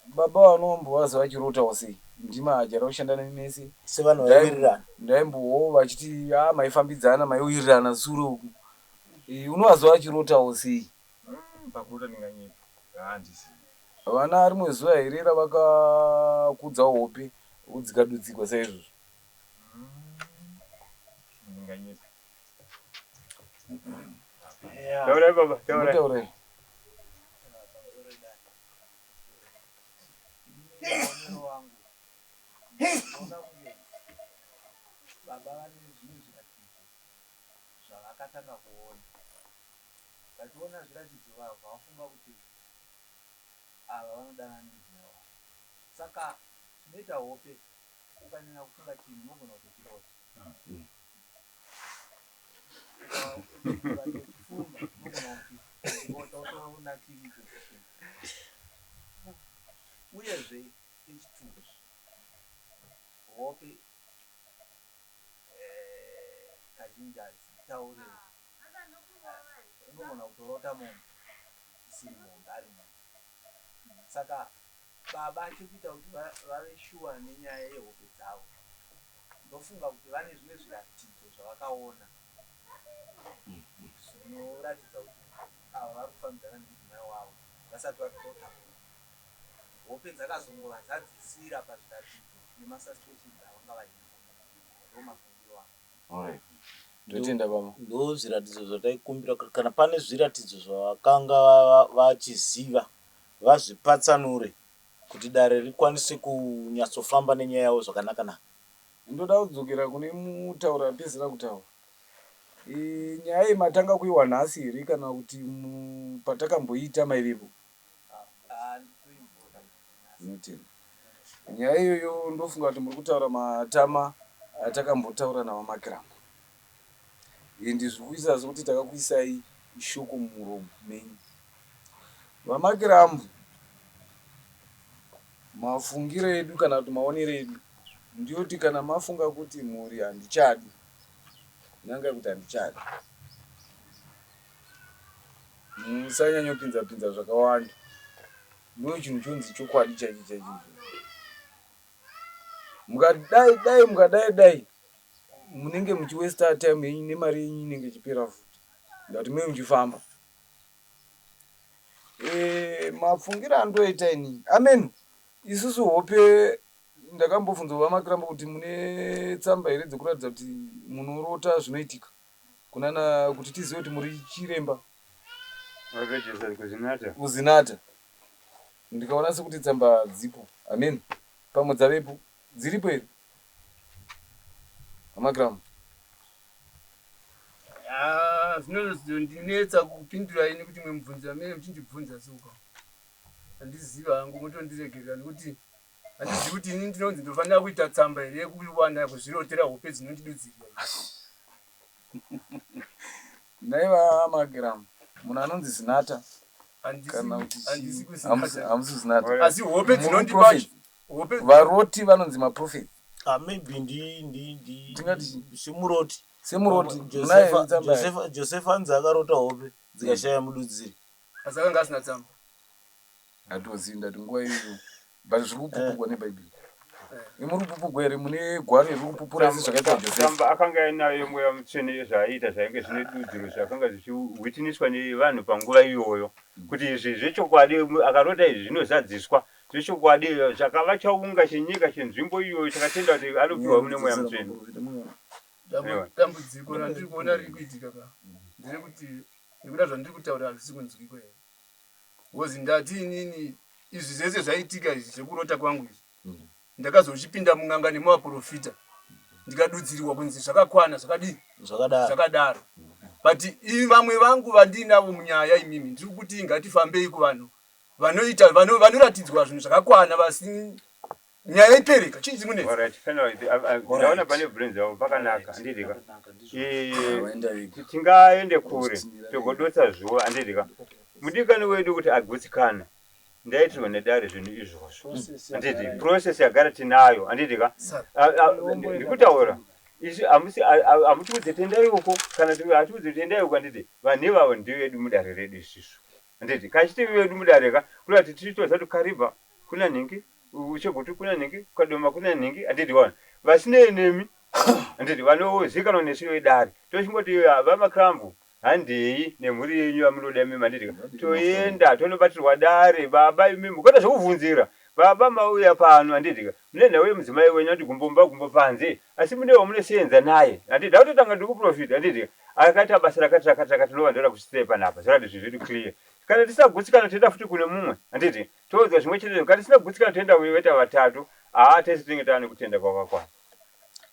baba vanombovazi vachirotawo sei ndima ajara kushanda nemi mese Sevanhu vaiwirirana. Ndaimbohwawo vachiti ah maifambidzana maiwirirana sure uku. Eh, unovaziva vachirotawo sei? Pakurota ndinganyepa handizivi. Havana rimwe zuva here ravakakudza hope dzikadudzigwa saizvozvo? Ndinganyepa. Taurai baba, taurai. Taurai. Maonero wangu ndinoona kunge baba vane zvimwe zviratidzo zvavakatanga kuona. Vachiona zviratidzo vabva vafunga kuti ava vanodanana nemudzimai wavo. Saka chinoita hope ukanyanya kufunga chinhu unogona kutochirota. Ukatochifunga unogona kuchirota wotoona chiricho chinhu. Uyezve chechitwo hope kazhinji hadzitaure unogona kutorota mombe isiri mombe ari munhu saka baba chekuita kuti vave shuwa nenyaya yehope dzavo ndofunga kuti vane zvimwe zviratidzo zvavakaona zvinoratidza kuti ava vari kufambidzana nemudzimai wavo vasati vatorota hope dzakazongovazadzisira pazviratidzo nemasuspicions avanga vainawo ndomafungiro angu. Alright. Ndotenda baba. Ndo zviratidzo zvataikumbira kuti kana pane zviratidzo zvavakanga vachiziva vazvipatsanure kuti dare rikwanise kunyatsofamba nenyaya yavo zvakanaka naka. Ndoda kudzokera kune mutauri apedzisira kutaura. E, nyaya iyi matanga kuiwa nhasi here kana kuti patakamboiita maivepo? Ndinotenda. Nyaya iyoyo ndofunga kuti muri kutaura matama atakambotaura naVaMakiramba. And zviri kuisa sekuti takakuisai shoko mumuromo menyu. VaMakirambu, mafungiro edu kana kuti maonero edu ndiyoti kana mafunga kuti mhuri handichadi, nangai kuti handichadi. Musanyanyopinza pinza zvakawanda. Ndo chinhu chonzi chokwadi chaicho chaicho. Mukadai dai mukadai dai munenge muchiwesta time yenyu nemari yenyu inenge ichipera futi. Ndati mune muchifamba. E, mafungiro andoita ini. Amen. Isusu hope ndakambobvunzwa vaMakirambo kuti mune tsamba here dzekuratidza kuti munorota zvinoitika kunana kuti tizive kuti muri chiremba. Registered kuZinatha. KuZinatha. Ndikaona sekuti tsamba hadzipo. Amen. Pamwe dzavepo. Dziripo here? Hamagram. Ah, zvinozondinetsa kupindura ini kuti mwe mubvunzo amene muchindibvunza suka. Handizivi hangu motondiregerera nekuti handizivi kuti ini ndinonzi ndofanira kuita tsamba here yekuwana kuzvirotera hope dzinondidudzirira. Nhai vaMagram, munhu anonzi Zinata kana kuti Handisi chii? kuZinatha. Hamusi Zinatha. Asi hope Muri dzinondipa prophet. hope Varoti vanonzi maprofet. Ah, maybe ndi ndi ndi Tingati chii? semuroti. Semuroti. Munayo Josefa here tsamba yacho? Josefa Josefa anzi akarota hope dzikashaya mududziri. asi akanga asina tsamba. Hatozivi ndati nguva iyoyo but zviri kupupurwa nebhaibheri. Muri kupupurwa here mune gwaro riri kupupura isi zvakaitwa Josefa? Tsamba akanga ainayo yemweya mutsvene yezvaaiita zvainge zvine dudziro zvakanga zvichiwitiniswa nevanhu panguva iyoyo kuti izvi zvechokwadi akarota izvi zvinozadziswa. Zvechokwadi zvakava chaunga chenyika chenzvimbo iyoyo chakatenda kuti anopiwa mune Mweya Mutsvene. Dambudziko randiri kuona riri kuitika ka nderekuti nekuda zvandiri kutaura hazvisi kunzwikwa here because ndati inini izvi zvese zvaitika izvi zvekurota kwangu izvi ndakazochipinda mun'anga nemuvaprofita ndikadudzirwa kunzi zvakakwana zvakadii zvakadaro but vamwe vangu vandiinavo munyaya imimi ndiri kuti ngatifambei kuvanhu vanoita vanoratidzwa zvinhu zvakakwana vasi nyaya ipereka chii chiri kunetsa Alright, final, ndaona pane brains yavo pakanaka handiti ka tingaende kure togodotsa zuva handiti ka mudikani wedu kuti agutsikane ndaitirwa nedare zvinhu izvozvo handiti process yagara tinayo handiti ka ndikutaura isu hamusi hamutiudze tendai uko kana hatiudze tendai uko handiti vanhu ivavo ndivedu mudare redu isusu Handiti kachiti vedu mudare ka kureva kuti tichitoziva kuti Kariba kuna nhingi, Chegutu kuna nhingi, Kadoma kuna nhingi, handiti waona. Vasinei nemi handiti vanozikanwa nesu vedare. Tochingoti VaMakrambu handei nemhuri yenyu yamunoda imimi handiti ka. Toenda tonobatirwa dare baba imimi kwete zvekuvhunzira. Baba mauya pano handiti ka. Mune nhau yemudzimai wenyu anoti gumbo mumba gumbo panze asi mune wamunoseenza naye handiti ndakutotanga ndikuprofita handiti ka. Akaita basa rakati rakati rakati ndova ndoda kusvitsai panapa zvorati zvinhu zvedu clear. Kana tisina kugutsikana toenda futi kune mumwe handiti toudzwa zvimwe chetezvo kana tisina kugutsikana toenda voita vatatu haa tese tinenge tava nekutenda kwakakwana.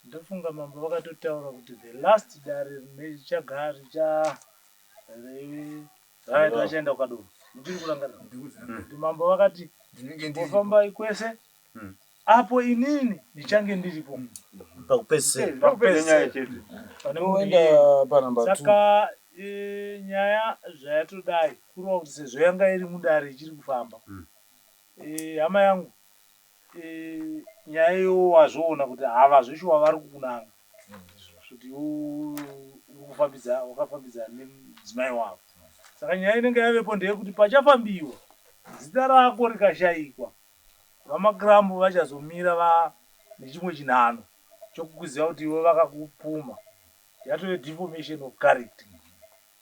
Ndofunga mambo vakatotaura kuti the last dare richagara richa vaiti vachaenda kukadoma muchiri kurangarira kuti mambo vakati mbofambai kwese apo inini ndichange ndiripo pakupedzisira Pakupedza nyaya chete. Pane munhu Toenda iyeye. panumber two. Saka eh, nyaya zvayatodai kureva kuti sezvo yanga iri mudare ichiri kufamba eh, hama yangu eh, nyaya iyoyo wazviona kuti hava zveshuwa vari kukunanga kuti uri kufambidza wakafambidzana nemudzimai wavo saka nyaya inenge yavepo ndeyekuti pachafambiwa zita rako rikashaikwa VaMakirambu vachazomira va nechimwe chinhanho chokukuziva kuti iwe vakakupumha. Yatove deformation of character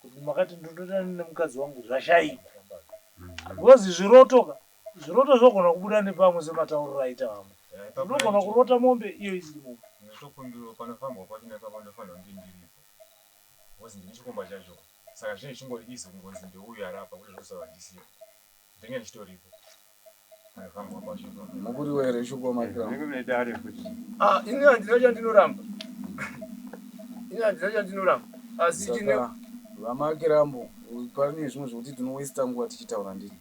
kuti makati ndinototana nemukadzi wangu zvashaikwa. Because zviroto ka, zviroto zvogona kubuda nepamwe sematauriro aita vamwe. Unogona kurota mombe iyo isiri mombe. Ndinotokumbirawo panofambwa pacho nepapa ndofanirwa kunge ndiripo because ndini chikomba chacho saka zvinenge zvichingori easy kungonzi ndeuyu ari apa kwete zvekuzvarwa ndisipo. Ndenge ndichitoripo. Mukuriwa here shoko makira. Ah, ini handina chandinoramba. Ini handina chandinoramba. Asi chine Saka vamakirambo pane zvimwe zvekuti tinowesta nguva tichitaura ndini.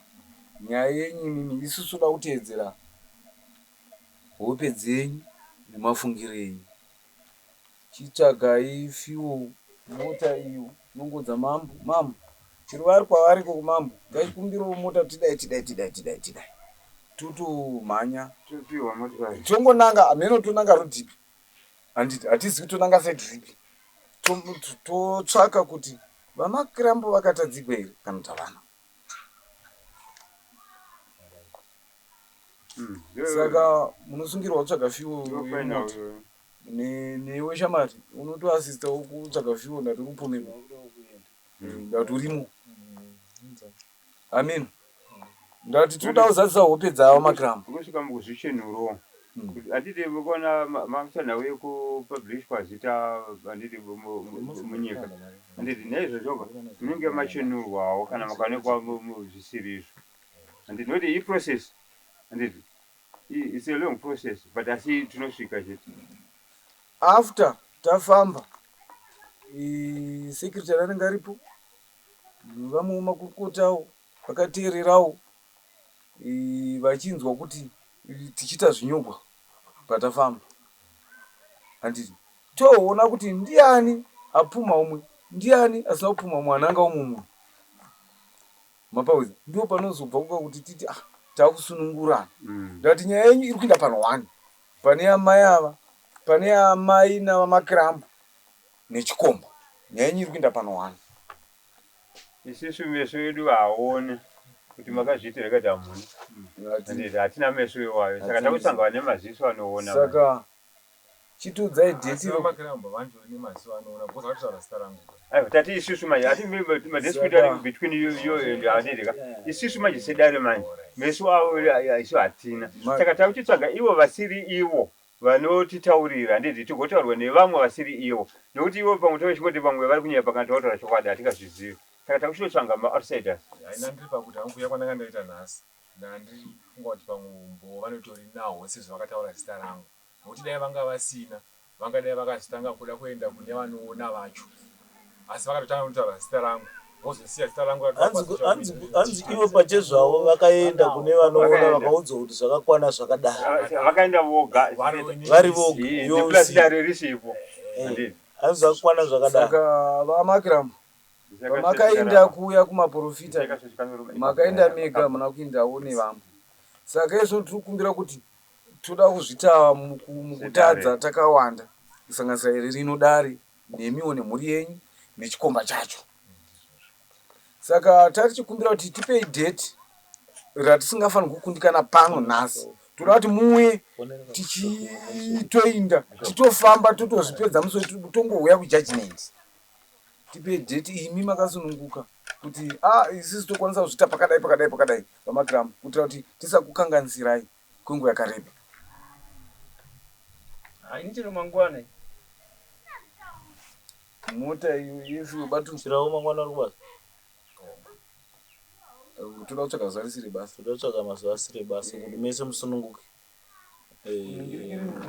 Nyaya yenyu imimi isusu toda kuteedzera hope dzenyu nemafungiro enyu. Chitsvagai fuel mota iyo nongodza mambo mambo chero vari kwavari ikoko mambo ngachikumbirawo mota tidai tidai tidai tidai tidai totomhanya tongonanga hameno tonanga road ipi handiti hatizivi tonanga side ripi totsvaka kuti vamakirambo vakatadzigwa here kana kuti havana Saka munosungirwa kutsvaga fuel yemota newe shamwari unotoasistawo kutsvaga fuel ndati uri kupomerwa ndati urimo ameno ndati tinoda kuzadzisa hope dzavo magram kusvika mukuzvichenurawo handiti mukuona makuita nhau yekupublishwa zita handiti munyika handiti naizvozvoka munenge machenurwawo kana makaonekwa zvisiri izvo Handiti nekuti iprocess handiti it's a long process but asi tinosvika chete. After tafamba secretary anenge aripo nevamwewo makurukotawo vakateererawo vachinzwa kuti tichiita zvinyogwa patafamba handiti toona kuti ndiani apumha umwe ndiani asina kupumha umwe ananga umwe munhu Mapawidza ndipo panozobva kuka kuti titi ah takusunungurana mm. Ndati nyaya yenyu iri kuinda pano one pane amai ava pane amai navamakirambo nechikomba nyaya yenyu iri kuinda pano one. Isisu meso edu haaone kuti makazviitira kati hamuna hatina meso iwayo saka takusangana nemaziso anoona saka. Chitiudzai date Asi iro. VaMakiramba vanotori nemaziso anoona because vakatotaura zita rangu. Aiwa tati isusu manje ati madispute ari between you, you and handiti ka isusu manje sedare manje meso avo isu hatina saka takuchitsvaga ivo vasiri ivo vanotitaurira handiti tigotaurwa nevamwe vasiri ivo nokuti ivo pamwe tavachingoti vamwe vari kunyepa kana tautaura chokwadi hatingazvizivi saka takuchitotsvaga maoutsiders. Haina ndiri pakuti hangu kuuya kwandanga ndaita nhasi ndandiri kufunga kuti pamwe umbowo vanotori nahwo sezvo vakataura zita rangu nokuti dai vanga vasina vangadai vakazotanga kuda kuenda kune vanoona vacho asi vakatotanga kutaura zita rangu vozosiya zita rangu Hanzi ivo pachezvavo vakaenda kune vanoona vakaudzwa kuti zvakakwana zvakadaro. Vakaenda voga. Vari voga. Plus dare risipo. Hanzi zvakakwana zvakadaro. Saka VaMakiramu pamakaenda kuuya kumaporofita makaenda mega hamuna kuendawo nevamwe. Saka izvo tiri kukumbira kuti toda kuzviita mukutadza takawanda kusanganisira iri rino dare nemiwo nemhuri yenyu nechikomba chacho. Saka tatichikumbira kuti tipei date ratisingafanirwi kukundikana pano nhasi. Toda kuti muuye tichitoinda titofamba totozvipedza musi tongouya kujudgment. Tipei date imi makasununguka kuti ah isusu tokwanisa kuzviita pakadai pakadai pakadai VaMakiramu kuitira kuti tisakukanganisirai kwenguva yakareba. Haini chero mangwana. Mota iyo yefuel batu. Chirawo mangwana uri kubasa. Toda kutsvaga zuva risiri basa. Toda kutsvaga mazuva asiri basa kuti mese musununguke.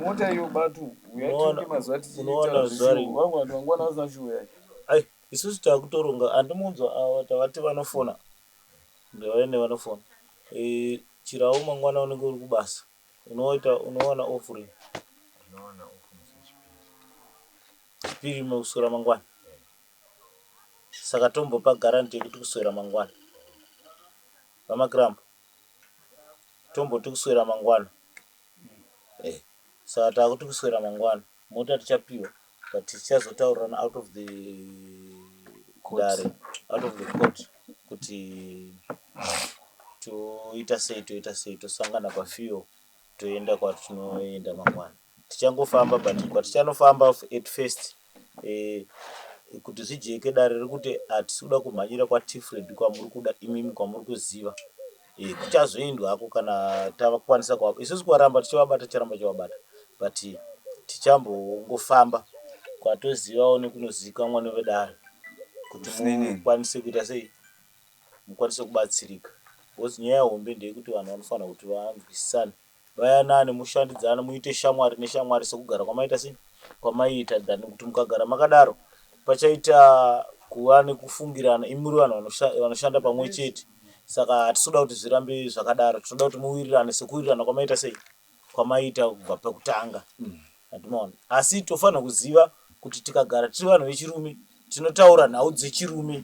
Mota iyo batu uyatinge mazuva Unowana zuva tichiita vangu vanhu mangwana vasina fuel yacho. Ai isusu takutoronga andimunzwa ava tavati vanofona. Ndavaende vanofona. Chirawo mangwana unenge uri kubasa. Unoita unowana off rini? Ndinowana off musi wechipiri. Chipiri kuswera mangwana. Saka tombopa guarantee yekuti kuswera mangwana. VaMakiramba. Tomboti kuswera mangwana. Eh. Saka takuti kuswera mangwana. Mota tichapiwa but tichazotaurirana out of the dare, out of the court kuti toita sei toita sei tosangana pafuel toenda kwatinoenda mangwana. Tichangofamba but kwatichanofamba at first kuti zvijeke dare rekuti hatisi kuda kumhanyira kwaTifred kwamuri kuda imimi kwamuri kuziva. Kuchazoendwa hako kana takwanisa kuva isusu kuvaramba tichivabata ticharamba tichivabata but tichambongofamba kwatozivawo nekunozivikanwa nevedare kuti mukwanise kuita sei mukwanise kubatsirika because nyaya hombe ndeyekuti vanhu vanofanira kuti vanzwisisane vayanane mushandidzane muite shamwari neshamwari sekugara kwamaita sei kwamaiita than kuti mukagara makadaro pachaita kuva nekufungirana imi muri vanhu vanoshanda pamwe chete saka hatisi kuda kuti zvirambe zvakadaro tinoda kuti muwirirane sekuwirirana kwamaita sei kwamaiita kubva pekutanga handimaona asi tofanira kuziva kuti tikagara tiri vanhu vechirume tinotaura nhau dzechirume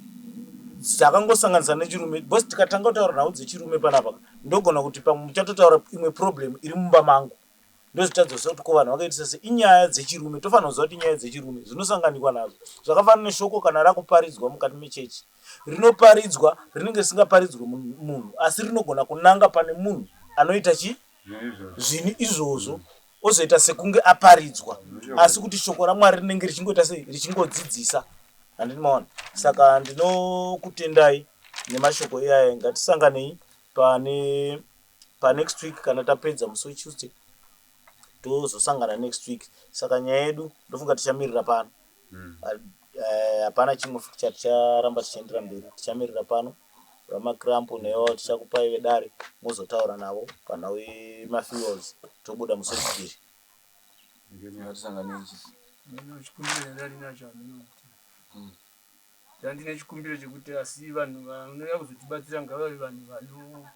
dzakangosanganisa nechirume because tikatanga kutaura nhau dzechirume panapa ndogona kuti pamwe muchatotaura imwe problem iri mumba mangu ndozvitadzosa kuti ko vanhu vakaitisa sei inyaya dzechirume tofanira kuziva kuti inyaya dzechirume zvinosanganikwa nazvo zvakafanana neshoko kana rakuparidzwa mukati mechechi rinoparidzwa rinenge risingaparidzwe munhu asi rinogona kunanga pane munhu anoita chi zvinhu izvozvo ozoita sekunge aparidzwa asi kuti shoko raMwari rinenge richingoita sei richingodzidzisa handiti maona saka ndinokutendai nemashoko iyaya ngatisanganei pane panext week kana tapedza musi weTuesday tozosangana next week saka nyaya yedu ndofunga tichamirira pano hapana chimwe futi chaticharamba tichiendera mberi tichamirira pano VaMakrampu nevo tichakupai vedare mozotaura navo panhau yemafuels tobuda musi wechipiri. Chikumbiro chandinacho hameno kuti ndandine chikumbiro chekuti asi vanhu vanouya kuzotibatsira ngavave vanhu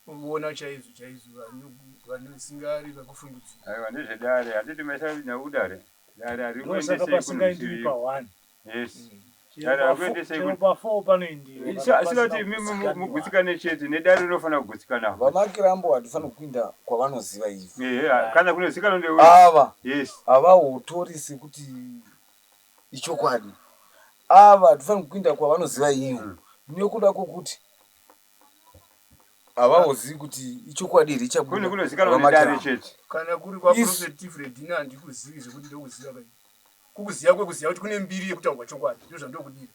vanoona chaizvo chaizvo vanosingari vakufungidzira. Aiwa ndezvedare handiti maisa nhau kudare. Dare Ndosaka harikuendesei pasingaendiwi kunozivi. pa one. Yes. Chero Dare pa harikuendesei chero ku pa four panoendiwa kana Asina pasina kuti imi kugutsikaniwa. mugutsikane chete nedare rinofanira kugutsikana. VaMakirambo hatifaniri kuinda kwavanoziva ivo. Ehe, kana kunozikanwa ndeuyu. Ava Yes. havahotori sekuti ichokwadi. Ava hatifaniri kuinda kwavanoziva ivo nekuda kwokuti Havaozivi kuti ichokwadi here Kune kunozikanwa nedare chete. Kana kuri kwaProphet Fredina handikuzivi zvekuti ndokuziva kai. Kukuziva kwekuziva kuti kune mbiri yekutaurwa chokwadi ndozvandokudira.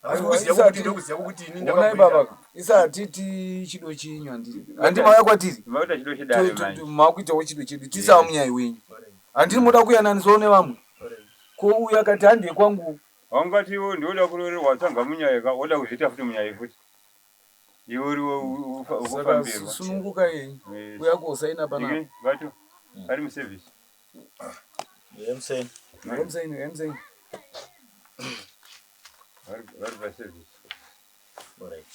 Hakusi kuziva kwekuti ndokuziva kwekuti ini Onai baba, isati ti chido chenyu handiri. Handi mauya kwatiri. Makuita chido chedare manje. Makuitawo chido chedu tisava munyai wenyu. Handiri moda kuyananiswawo nevamwe. Ko uyu akati handiye kwangu. Haungati iwe ndoda kuroorerwa tsanga munyai ka woda kuzviita futi munyai futi. Iwe uriwe ukufambirwa. Sununguka yenyu. Uya kosaina panapa. Bato. Ari muservice. Yemseni. Yemseni, yemseni. Vari paservice. All right.